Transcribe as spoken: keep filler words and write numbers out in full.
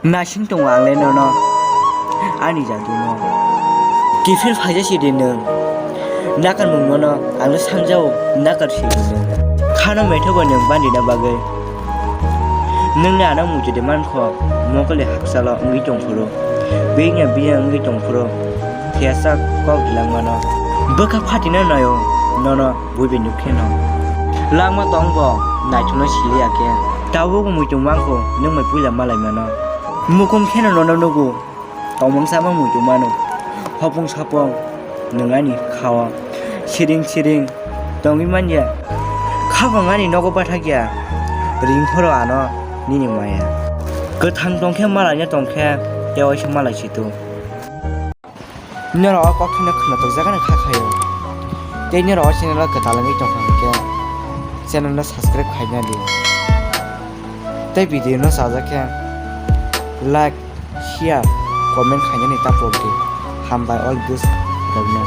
Naising tongo ang le nono, ani jadu no. Kiphil phaija si di nwng. Nakar mung nono ang le sangjao, nakar si di nwng. Khano methogo nwng bandi na bagwi. Nwng le ano muchudi mankho, mokol le hakchalo wngwi tongphuru. Bini bini wngwi tongphuru. Thiyasa kok dilangmano. Bwkha phatina naio nono buibai nukhe no. Langma tong bo naithokno siliya khe. Tabuk muitung mangkho nwng mai puila malaimano. Mukung kheno nono nugo. Tongmung samung muitung mano. Hopung sapung nwng ani khao. Siring siring tongwi manya. Khabang ani nogo bathakya. Ringphoro ano nini maya. Kwthang tongkhe malaina tongkhe. Tei waisa malai situ. Norok o kokthaino khwnathokjakgani kha khaio. Tei norok o channel o kwtal wngwi tongkha hwnkhe channel no subscribe khaina di. Tei video no chajak khe like, share, comment khainani ta pok di. Hambai all viewers rokno.